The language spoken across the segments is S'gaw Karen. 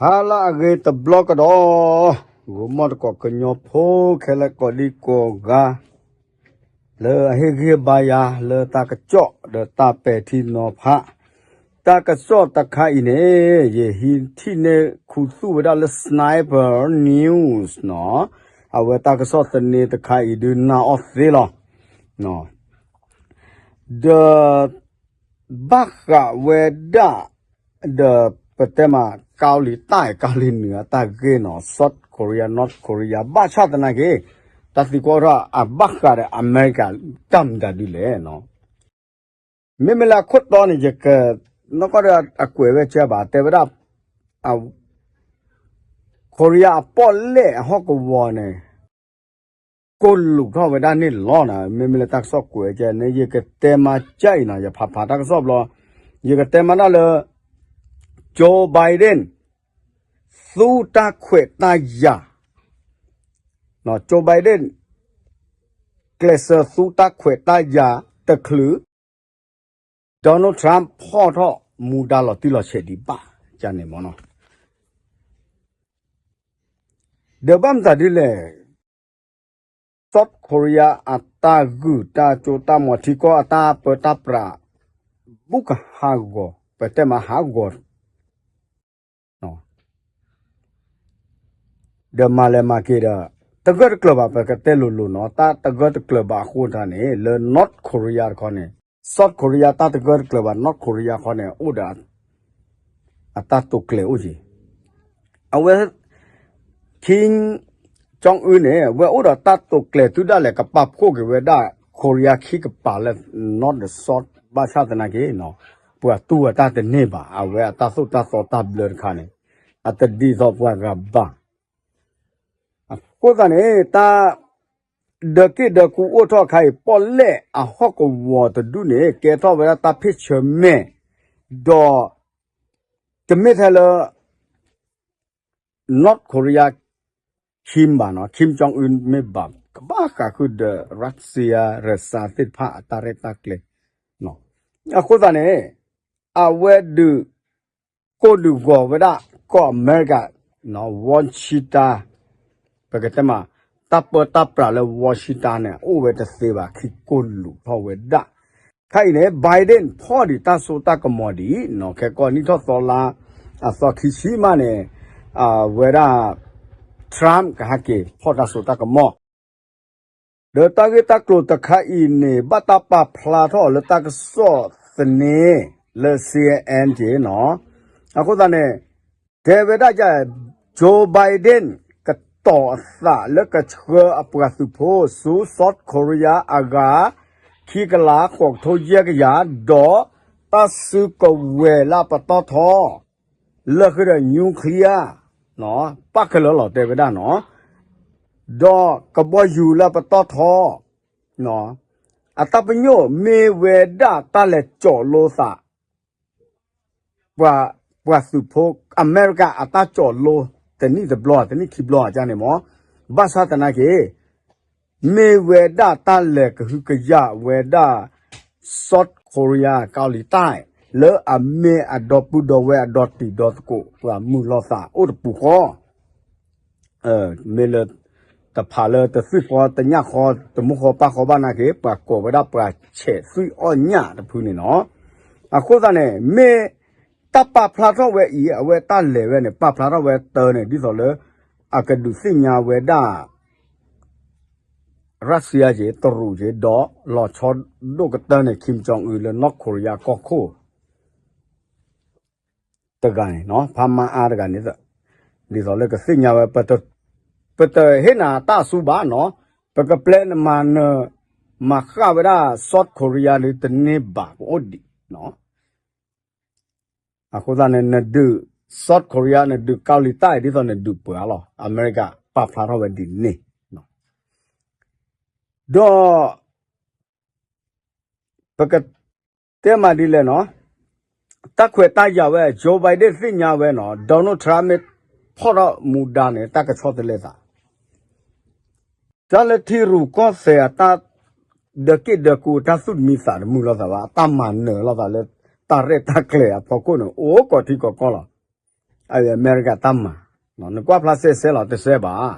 ဟါလၢအဂ့ၤတဘျီကဒီး, ဂီၤမီၢ်တကိးကညီဖိခဲလၢာ်ကိးဒံကိးဂၤ, လၢအဟ့ၣ်ဂံၢ်ဟ့ၣ်ဘါယၤလၢတၢ်ကစီၣ်ဒီးတၢ်ပဲာ်ထံနီၤဖး, တၢ်ကစီၣ်တခါအံၤန့ၣ် ယဟံးထံၣ်န့ၢ်ခူသူၣ်ဝဲဒၣ်လၢ Sniper News နီၤ, အဝဲတၢ်ကစီၣ်သန့တခါအံၤဒုးနၢ်အီၣ်သ့လီၤ. ဒီး ဘၣ်ဃးဝဲဒၣ် ဒီးပတဲမး ကီၤလံၤတၢ် ကီၤလံၤနုၤအတၢ်ဂ့ၢ်နီၤ, South Korea, North Korea ဘၣ်ဆၣ်သနာ်က့ တၢ်သံကွၢ်ထီၣ်အဘၣ်ဃးဒီးအမဲရကၤတၢ်မတၤဒုလဲၣ်နီၤ, မ့မ့ၢ်လၢအခိၣ်တီန့ၣ် ယက နီၢ်ကီၢ်ဒီးအကွဲးဝဲကဲဘၣ် တဲဝဲဒၣ် Korea အပီၣ်လဲၣ်အဟီၣ်ကဝီၤန့ၣ် ကိၢ်လူးထီၣ်ဝဲဒၣ်န့ၣ်လီၤနီၤ, မ့မ့ၢ်လၢတၢ်ကစီၣ်ကွဲးကဲန့ၣ် ယကတဲမးကၠၢ်အံၤနီၤ, ယဖးဖးတၢ်ကစီၣ်ဘျီ, ယကတဲမးဒၣ်လၢ Joe Biden သူတၢ်ခွဲးတၢ်ယာ်, Joe Biden ကျဲးစၢးသူတၢ်ခွဲးတၢ်ယာ်တချုး Donald Trump ဖီၣ်ထီၣ်မူဒါလီၤတံၢ်လီၤဆဲးဒံးဘၣ်န့ၣ်မ့ၢ်နီၤ, ဒီးဘၣ်မတၤဒ်လဲၣ် South Korea အတၢ်ဂုာ်တၢ်ကၠိတၢ်မီၤထံကီၢ်အတၢ်ပၢတၢ်ပြး ဘူးကဟးဂီၤ ပတဲမးဟးဂီၤ ဒီးမၤလဲၤမၤက့ၤဒီး တဂၢၢ်တကျၢၤဘၣ် ပကတဲလိၤလိၤနီၤ, တၢ်တဂၢၢ်တကျၢၤဘၣ်အဃိသတးန့ၣ် လၢ North Korea တခီန့ၣ် South Korea တၢ်တဂၢၢ်တကျၢၤဘၣ် North Korea တခီန့ၣ် အိၣ်ဒီး အတၢ်တိာ်ကျဲၤအိၣ်က့ၤ, အဝဲ Kim Jong Un န့ၣ် အဝဲအိၣ်ဒီးတၢ်တိာ်ကျဲၤတုၤဒၣ်လဲာ် ကပာ်ဖှိၣ်က့ၤဝဲဒၣ် Korea ခံကပၤလၢ North ဒီး South ဘၣ်ဆၣ်သနာ်က့ ပှၤတူၢ်အတၢ်တန့ၢ်ဘၣ်, အဝဲအတၢ်သိၣ်တၢ်သီတၢ်ဘျၢတခါန့ၣ် အတဒ်သိးပှၤဂၤဘၣ်. အဃိသတးန့ၣ် တၢ် ဒီးက့ၣ်ဒီးကူအိၣ်ထီၣ်အခါအံၤ ပီၣ်လဲၣ်အဟီၣ်ကဝီၤတဒူၣ်န့ၣ် ကဲထီၣ်ဝဲဒၣ်တၢ်ဖ့ၣ်ဆၢမဲာ်, ဒီး တမ့ၢ်ထဲလၢ North Korea Kim ဘၣ်နီၤ, Kim Jong Un မ့ၢ်ဘၣ် ကဘၣ်ဃးဃုာ်ဒီး Russia ရၢၣ်စၢသ့ၣ်တဖၣ်အတၢ်ရဲၣ်တၢ်ကျဲၤ, အဃိသတးန့ၣ် အဝဲဒုး ကိၢ်ဒုးဂီၤဝဲဒၣ် ကီၢ်အမဲရကၤ Washington ပကတဲမး တၢ်ပၢတၢ်ပြးလၢ Washington န့ၣ် အိၣ်ဝဲတသ့ဘၣ် ခံကိၢ်လူးထီၣ်ဝဲဒၣ်. ခဲအံၤန့ၣ် Biden ဖီၣ်ဒံးတၢ်စိတၢ်ကမီၤဒံးနီၤ, ခဲကီၢ်နံၣ်ထီၣ်သီလါ အသီခံဆံမးန့ၣ် အဝဲဒၣ် Trump ကဟဲက့ၤဖီၣ်တၢ်စိတၢ်ကမီၤ ဒီးတၢ်ဂ့ၢ်တၢ်ကျိၤတခါအံၤန့ၣ် ဘၣ်တၢ်ပာ်ဖျါထီၣ်အီၤလၢတၢ်ကစီၣ်သန့ လၢ C N N က့ၤနီၤ. အဃိသတးန့ၣ် တဲဝဲဒၣ် Joe Biden ကတီၤအသးလၢကဆှၢအပှၤသုးဖိဆူ South Korea အဂၤ ခံကလးဃိးကထိယဲၢ်ကယၤ ဒီးတၢ်စုကဝဲၤလၢပတီၢ်ထီ လၢဃုာ်ဒီး nuclear ပၣ်ခဲလၢာ်လီၤတဲဝဲဒၣ်နီၤ, ဒီးကဘီယူၤလၢပတီၢ်ထီ အတၢ်ပညိၣ်မ့ၢ်ဝဲဒၣ်တၢ်လဲၤကၠီးလိသး ပှၤ ပှၤသုးဖိ အမဲရကၤအတၢ်ကၠီးလိ တနံၣ်တဘျီ တနံၣ်ခံဘျီအကါန့ၣ်မ့ၢ် ဘၣ်ဆၣ်သနာ်က့ မ့ၢ်ဝဲဒၣ်တၢ်လဲၤကဟုကယာ်ဝဲဒၣ် South Korea ကီၤလံၤတၢ် လၢအမ့ၢ်အဒီပုၢ်ဒီဝဲၢ်အဒီတံၤဒီသကိး ပှၤမုာ်လိာ်သးအိၣ်တပူၤဃီ မ့ၢ်လၢ တဖးလၢတသွံၣ်ဃီတညၣ်ဃီ တမူဃီပၢ်ဃီဘၣ်နာ်က့ ပှၤကိးဝဲဒၣ်ပှၤဆဲးသွံၣ်အီၣ်ညၣ်တဖုန့ၣ်နီၤ. အဃိသတးန့ၣ် မ့ၢ်တၢ်ပာ်ဖျါထီၣ်ဝဲအံၤ အဝဲတၢ်လဲၤဝဲန့ၣ် ပာ်ဖျါထီၣ်ဝဲတၢ်န့ၣ် ဒ်သိးလၢ အကဒုးသ့ၣ်ညါဝဲဒၣ် ရၢၣ်စံယါက့ၤ တရူးက့ၤ ဒီးလီၤဆီဒိၣ်ကတၢၢ်န့ၣ် Kim Jong Un လၢ North Korea ကီၢ်ခိၣ် တဂၤန့ၣ်နီၤ ဖးမါအါတဂၤန့ၣ် ဒ်သိးလၢကသ့ၣ်ညါဝဲ ပတဟ့ၣ်နၤတၢ်အစူဘၣ်နီၤ ပကပျဲနမၤနၢၤ မၤဃၣ်ဝဲဒၣ် South Korea န့ၣ်တန့ၢ်ဘၣ် ပအိၣ်ဒံးနီၤ အဃိသတးန့ၣ် နဒုး South Korea နဒုးကီၤလံၤတၢ်အံၤ ဒ်သိးနဒုးပှၤလီၤ အမဲရကၤပာ်ဖျါထီၣ်ဝဲဒ်န့ၣ် ဒီး ပကတဲမးဒ်လဲၣ်နီၤ တၢ်ခွဲးတၢ်ယာ်ဝဲ Joe Biden သ့ၣ်ညါဝဲနီၤ Donald Trump မ့ၢ်ဖီၣ်ထီၣ်မူဒါန့ၣ် တၢ်ကဆီတလဲသး တၢ်လၢထံရူၢ်ကီၢ်သဲးအတၢ် ဒီးက့ၣ်ဒီးကူအတၢ်သူၣ်တမံသးတမုာ်လိာ်သးဘၣ် အတၢ်မၤနၢၤလိာ်သးလၢ တၢ်ရဲၣ်တၢ်ကျဲၤအဖီခိၣ်န့ၣ် အိၣ်ကိးထံကိးကီၢ်လီၤ. အမဲရကၤတၢ်မၤ, နကွၢ်ဖျါစဲစဲလီၤ တစဲဘၣ်,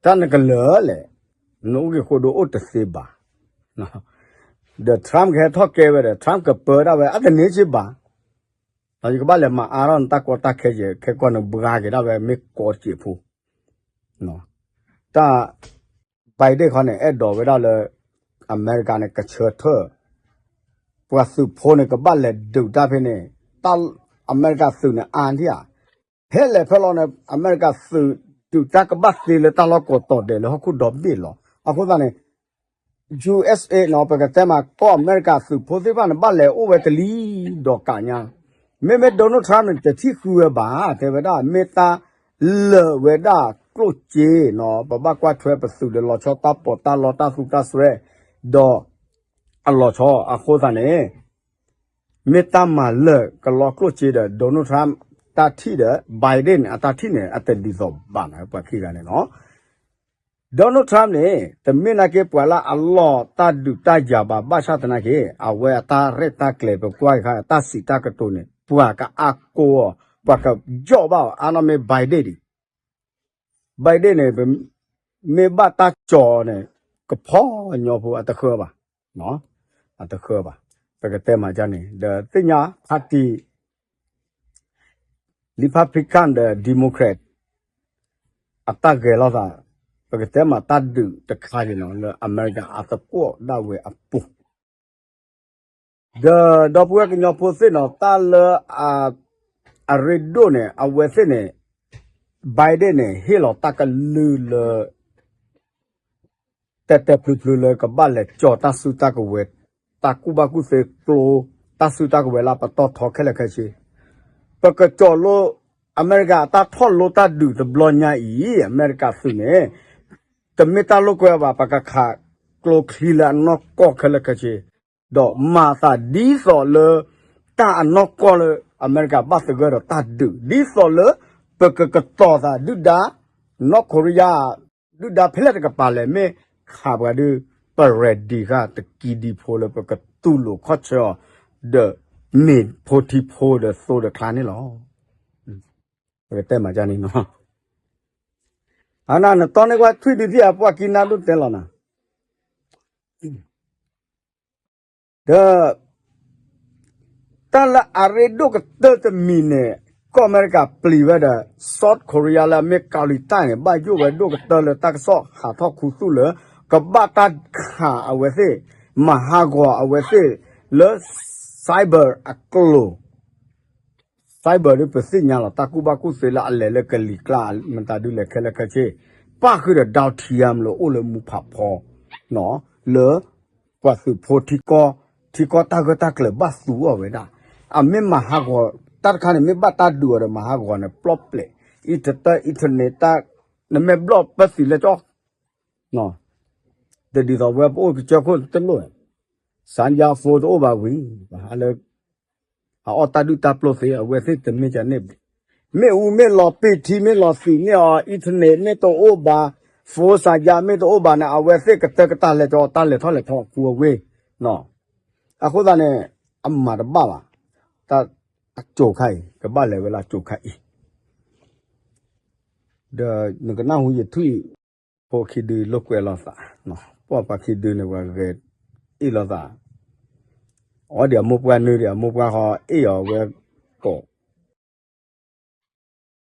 တၢ်နကလၢာ်လဲၣ်, နအိၣ်က့ၤဃိဒိအိၣ်တသ့ဘၣ်, ဒီး Trump ကဟဲထီၣ်ကဲဝဲဒီး Trump ကပၢဒၣ်ဝဲ အတန့ၢ်စ့ဘၣ်, ယကဘၣ်လဲၤမၤအါထီၣ်နတၢ်ကီတၢ်ခဲကဲ ခဲကီၢ်နဘှါက့ၤဒၣ်ဝဲမ့ၢ်ကိးစ့းဖိ, တၢ် Biden ခီန့ၣ် အဲၣ်ဒိးဝဲဒၣ်လၢ အမဲရကၤန့ၣ် ကဆၢထၢၣ် ပှၤသုးဖိန့ၣ် ကဘၣ်လဲၤဒုးတၢ်ဖဲန့ၣ်, အမဲရကၤသုးန့ၣ်အါထံၣ်ဧါ, ဖဲလဲၣ်ဖဲလဲၣ်န့ၣ် အမဲရကၤသုးဒုးတၢ်ကဘၣ်သ့လၢတၢ်လီၢ်ကိးတီၤဒဲးလၢဟီၣ်ခိၣ်ဒီဘ့ၣ်လီၤ. အဃိသတးန့ၣ် ယူအ့ၣ်စ့ၣ် နီၤ ပကတဲမးကီၢ်အမဲရကၤသုးဖိသ့ၣ်တဖၣ်န့ၣ် ဘၣ်လဲၤအိၣ်ဝဲတလံၤဒီးကးညါ, မ့မ့ၢ် Donald Trump န့ၣ် တထံၣ်ဃုဝဲဘၣ်, တဲဝဲဒၣ် မ့ၢ်တၢ်လၢာ်ဝဲဒၣ်ကျိၣ်စ့နီၤ, ပဘၣ်ကွၢ်ထွဲပသုးဒီးလီၤဆီတၢ်ပီးတၢ်လီတၢ်သူတၢ်စွဲ, ဒီးအလီၤဆီအဃိသတးန့ၣ် မ့ၢ်တၢ်မၤလၢာ်ကလီကျိၣ်စ့ဒီး Donald Trump တၢ်ထံၣ်ဒီး Biden န့ၣ် အတၢ်ထံၣ်န့ၣ် အတဒ်သိးဘၣ်နီၤ ပှၤခံဂၤန့ၣ်လီၤ. Donald Trump န့ၣ် တမ့ၢ်နာ်က့ပှၤလၢအလီၢ်တၢ်ဒုးတၢ်ယၤဘၣ် ဘၣ်ဆၣ်သနာ်က့ အဝဲအတၢ်ရဲၣ်တၢ်ကျဲၤ ပကွၢ်ခါ တၢ်စံးတၢ်ကတိၤန့ၣ် ပှၤကအါကိအီၤ ပှၤကယီၣ်ဘၣ်အီၤ အါနီၢ်မ့ၢ် Biden ဒံး Biden န့ၣ် မ့ၢ်ဘၣ်တၢ်ကၠီၤန့ၣ် ကဖီညီဖိအတဃၢဘၣ်, အတဃၢဘၣ်, ပကတဲမးဒ်န့ၣ် ဒီးသ့ၣ်ညါ party Republican ဒီး Democrat အတၢ်ဂဲၤလိာ်သး, ပကတဲမးတၢ်ဒုးတခါအံၤနီၤ လၢအမဲရကၤအသကိးဒၣ်ဝဲအပူၤ ဒီးဒီပုၢ်ဝဲၢ်ကညီဖိသ့ၣ်နီၤ တၢ်လၢ အရ့ဒိၣ်န့ၣ် အဝဲသ့ၣ်န့ၣ် Biden န့ၣ် ဟ့ၣ်လီၤတၢ်ကလုၢ်လၢ တဲတဲဖျုဖျုလၢကဘၣ်လဲၤကၠီၤတၢ်စုတၢ်ကဝဲၤ, တၢ်ကူၣ်ဘၣ်ကူၣ်သ့ကျိ, တၢ်စုတၢ်ကဝဲၤလၢပတီၢ်ထီခဲလၢာ်ခဲဆ့, ပကကၠီၤလိ အမဲရကၤအတၢ်ထီၣ်လိတၢ်ဒုးတဘျီညါအံၤ အမဲရကၤသုးန့ၣ် တမ့ၢ်တၢ်လိာ်ကွဲဘၣ် ပကခးကျိချံလၢအနီၢ်ကီၢ်ခဲလၢာ်ခဲဆ့, ဒီးမၤသးဒ်သိးလၢ တၢ်အနီၢ်ကီၢ်လၢ အမဲရကၤဘၣ်သဂၢၢ်ဒီးတၢ်ဒုး ဒ်သိးလၢ ပကကတီၤသးဒုၣ်ဒါ နီၢ်ခိရံယါ ဒုၣ်ဒါဖဲလဲၣ်တကပၤလဲၣ် မ့ၢ်ခးပှၤဒုး ပ ready ဃာ်တကံဒံဖိလၢပကတူၢ်လိာ်ခီၣ်ဆၢအီၤ ဒီးမ့ၢ်ဖိထံဖိဒီးသိဒီးချါန့ၣ်လီၤ. ပကတဲမးဒ်န့ၣ်နီၤ. အနၤနတီန့ၢ်ကွၢ်ထွံၣ်ဒုးသ့ၣ်အပှၢ်ကံနါဒိၣ်တဲလီၤနၤ ဒီး တၢ်လၢအရ့ဒိၣ်ကတၢၢ်တမံၤန့ၣ် ကီၢ်အမဲရကၤပျံၤဝဲဒီး South Korea လၢအမ့ၢ်ကၤလံၤတၢ်န့ၣ် ဘၣ်ယိၣ်ဝဲဒိၣ်ကတၢၢ်လၢတၢ်ကစီၣ်ဟးထီၣ်ခူသူၣ်လၢ ကဘၣ်တၢ်ခးအဝဲသ့ၣ် မၤဟးဂီၤအဝဲသ့ၣ်လၢ cyber အကျိၤ cyber ဒ်ပသ့ၣ်ညါလီၤ တၢ်ကူၣ်ဘၣ်ကူၣ်သ့လၢအလဲၤလၢကလံၤကျါ မတၤဒုးလဲၤခဲလၢာ်ခဲဆ့ ပၣ်ဃုာ်ဒီး Donald Trump လၢအိၣ်လၢမူဖးဖီ လၢ ပှၤသုးဖိထံကီၢ် ထံကီၢ်တၢ်ဂၢၢ်တၢ်ကျၢၤဘၣ်သူအီၤဝဲဒၣ် အမ့ၢ်မၤဟးဂီၤ တၢ်တခါန့ၣ် မ့ၢ်ဘၣ်တၢ်ဒုးအီၤဒီးမၤဟးဂီၤန့ၣ် ပျီပျဲး internet တၢ် internet တၢ် နမ့ၢ်ဘျီၣ်ပၢသုးလဲၤကၠီ တဒ်သိးဝဲပအိၣ်ကစၢၢ်ခိၣ်တလိၣ် စၣ်ယါဖိတအိၣ်ဘၣ်ဝံၤ လၢ အအီၣ်တၢ်ဒုၣ်တၢ်ပျိၢ်သ့ အဝဲသ့ၣ်တမ့ၢ်ကန့ၣ်ဘၣ် မ့ၣ်အူမ့ၢ်လီၤပ့ၤထံမ့ၢ်လီၤသံးန့ၢ်အီၤ internet မ့ၢ်တအိၣ်ဘၣ် phone စၣ်ယါမ့ၢ်တအိၣ်ဘၣ်န့ၣ် အဝဲသ့ၣ်ကတၢၢ်ကတၢၢ်လဲၤကၠီ တၢ်လဲၤထီၣ်လဲၤထီၣ်အကူအဝ့ၢ် အဃိသတးန့ၣ် အမၤတဘၣ်ဘၣ် တၢ်အကၠိၤခါအံၤ ကဘၣ်လဲၤဝဲလၢအကၠိၤခါအံၤ ဒီးနကနၢ်ဟူယထွံၣ် ဖိခံဒုလိာ်ကွဲလိာ်သး ပှၤပှၤခံဒုန့ၣ် ပှၤဂဲၤအ့ၣ်လိာ်သး အီၣ်ဒံးအမိၢ်ပှၢ်နုာ်ဒံးအမိၢ်ပှၢ်ဃီ အ့ၣ်အီၤဝဲကိး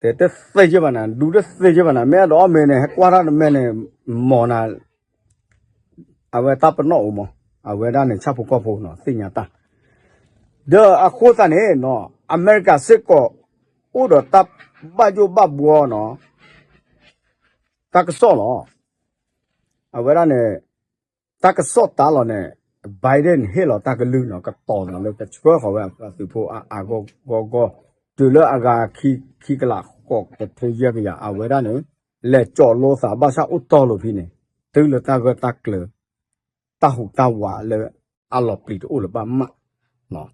တဲတသ့က့ဘၣ်နၤ ဒူတသ့က့ဘၣ်နၤ မ့ၢ်အဲၣ်ဒိးအီၣ်မ့ၤန့ၣ် ဟဲကွၢ်တၢ်တမဲန့ၣ် မီၤနၤ အဝဲတၢ်ပနီၣ်အိၣ်မး အဝဲဒၣ်န့ၣ် ဆၣ်ဖိကီၢ်ဖိနီၤ သ့ၣ်ညါတၢ် ဒီးအဃိသတးန့ၣ်နီၤ အမဲရကၤစ့ၢ်ကီး အိၣ်ဒီးတၢ်ဘၣ်ယိၣ်ဘၣ်ဘှီနီၤ တၢ်ကစီၣ်လီၤ အဝဲဒၣ်န့ၣ် တၢ်ကစီၣ်တၢ်လီၤန့ၣ် Biden ဟ့ၣ်လီၤတၢ်ကလုၢ်နီၤ ကတီၤသးလၢကဆှၢဃီၤဝဲအသုးဖိအါအါဂီၢ်ဂီၢ် တုၤလၢအဂၤခံကလးဃိးကထိယဲၢ်ကယၤ အဝဲဒၣ်န့ၣ် လဲၤကၠီၤလိသးဘၣ်ဆၣ်အိၣ်တီၢ်လိာ်ဖဲန့ၣ် တုၤလၢတၢ်ဂၢၢ်တၢ်ကျၢၤ တၢ်ဟူးတၢ်ဝးလၢအလီၤပျံၤတအိၣ်လၢၤဘၣ်မး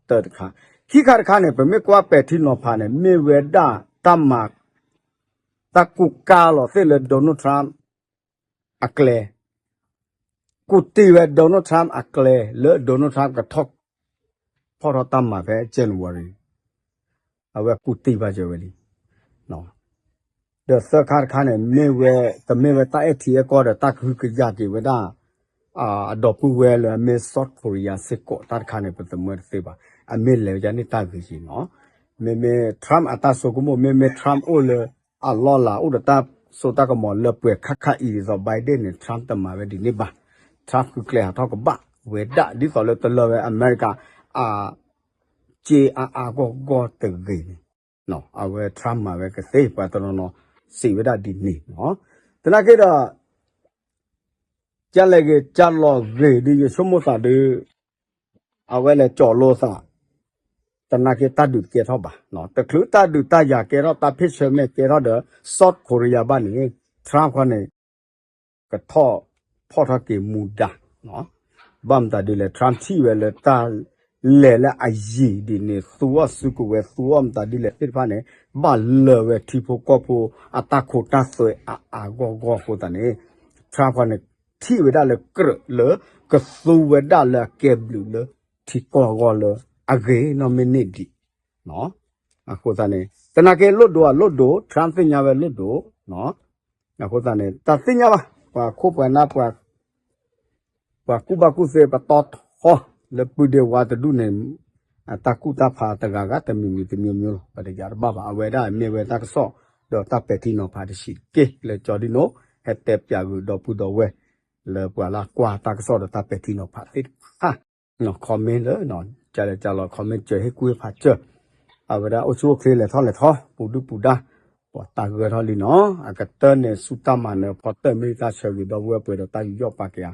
တၢ်တခါ ခံခါတခါန့ၣ် ပမ့ၢ်ကွၢ်ပဲာ်ထံနီၤဖးန့ၣ် မ့ၢ်ဝဲဒၣ်တၢ်မၤ တၢ်ကူးကါလီၤသ့ၣ်လၢ Donald Trump အကျဲ ကူးတံၢ်ဝဲ Donald Trump အကျဲ လၢ Donald Trump ကထီၣ် ဖီၣ်ထီၣ်တၢ်မၤဖဲ January အဝဲကူးတံၢ်ဘၣ်စၢၤဝဲလံ ဒီးသၢခါတခါန့ၣ် မ့ၢ်ဝဲ ကမ့ၢ်ဝဲတၢ်အဲၣ်ထံအဲၣ်ကီၢ်ဒီးတၢ်ကဟုကယာ်က့ၤဝဲဒၣ် အဒီပုၢ်ဝဲၢ်လၢအမ့ၢ် South Korea စ့ၢ်ကီး တၢ်တခါန့ၣ် ပသမၢတသ့ဘၣ်. အမ့ၢ်လဲၤဝဲဒၣ်န့ၣ်တၢ်ဂ့ၤက့ၤနီၤ. မ့မ့ၢ် Trump အတၢ်ဆိကမိၣ် မ့မ့ၢ် Trump အိၣ်လၢအလီၢ်လၤ အိၣ်ဒီးတၢ်စိတၢ်ကမီၤလၢပှဲၤခါခါအံၤဒ်သိး Biden န့ၣ် Trump တမၤဝဲဒ်န့ၣ်ဘၣ်. Trump ဃုကျဲဟးထီၣ်ကဘၣ်ဝဲဒၣ် ဒ်သိးလၢတလၢဝဲအမဲရကၤ အ က့အါအါဂီၢ်ဂီၢ်တဂ့ၤန့ၣ် အဝဲ Trump မၤဝဲကသ့ ပှၤတနီၤနီၤစံးဝဲဒၣ်ဒ်န့ၣ်နီၤ. သနာ်က့ဒီး ကလဲၤဂ့ၤကလီၤဂ့ၤဒ်ယဆိကမိၣ်သးဒုး အဝဲလဲၤကၠီၤလိာ်သး သနာ်က့တၢ်ဒုးတကဲထီၣ်ဘၣ်. တချုးတၢ်ဒုးတၢ်ယၤကဲထီၣ် တၢ်ဖ့ၣ်ဆၢမဲာ်ကဲထီၣ်ဒီး South Korea ဘၣ်န့ၣ် Trump ခီန့ၣ် ကထီၣ်ဖီၣ်ထီၣ်က့ၤမူဒါ ဘၣ်မတၤဒ်လဲၣ် Trump ထံၣ်ဝဲလၢတၢ်လဲၤလၢအယံၤဒ်န့ၣ် သူအီၤစုကဝဲၤ သူအီၤမတၤဒ်လဲၣ်သ့ၣ်တဖၣ်န့ၣ် ဘၣ်လၢာ်ဝဲထံဖိကီၢ်ဖိအတၢ်ခိတၢ်သွဲအါအါဂီၢ်ဂီၢ်အဃိသတးန့ၣ် Trump ခီန့ၣ် ထံၣ်ဝဲဒၣ်လၢကြၢးလၢ ကသူဝဲဒၣ်လၢအကဲဘျုးလၢထံကီၢ်အဂီၢ်လၢအဂ့ၤနီတမံၤန့ၣ်ဒံး အဃိသတးန့ၣ် သနာ်က့လိၣ်ဒိၣ်အလိၣ်ဒိၣ် Trump သ့ၣ်ညါဝဲလိၣ်ဒိၣ် အဃိသတးန့ၣ် တၢ်သ့ၣ်ညါဘၣ် ပှၤခိၣ်ပှၤနၢ် ပှၤကူၣ်ဘၣ်ကူၣ်သ့ပတီၢ်ထီ လၢပုၢ်ဒ့ဝါတဒူၣ်န့ၣ် အတၢ်ကူၣ်တၢ်ဖးတဂၤဂၤတမံၤမံၤတမံၤမံၤလီၤ ပတယၤတဘၣ်ဘၣ် အဝဲဒၣ်မ့ၢ်ဝဲတၢ်ကစီၣ် ဒီးတၢ်ပဲာ်ထံနီၤဖးတဆံးတက့ၢ် လၢကၠီဒ်နိ ဟဲတဲပၠးဂုာ်ဒီပုၢ်ဒီဝဲၢ် လၢပှၤလၢကွၢ်တၢ်ကစီၣ်ဒီးတၢ်ပဲာ်ထံနီၤဖးသ့ၣ်တဖၣ် comment လၢ ကလဲၤကလီၤ comment စၢၤ ဟ့ၣ်ကူၣ်ဟ့ၣ်ဖးစၢၤ အဝဲဒၣ်အိၣ်ဆူၣ်အိၣ်ချ့လဲၤထီၣ်လဲၤထီ ပူၤဒုၣ်ပူၤဒါ ပှၤတၢ်ဂၢၢ်ထီၣ်လံနီၤ အကတၢၢ်န့ၣ် ဆူတၢ်မၤနၢၤဖီတၢၢ် မ့ၢ်တၢ်ဆၢဂ့ၤဒီပုၢ်ဝဲၢ်ပှဲၤဒီးတၢ်ယူးယီၣ်ပာ်က့ၤဧါ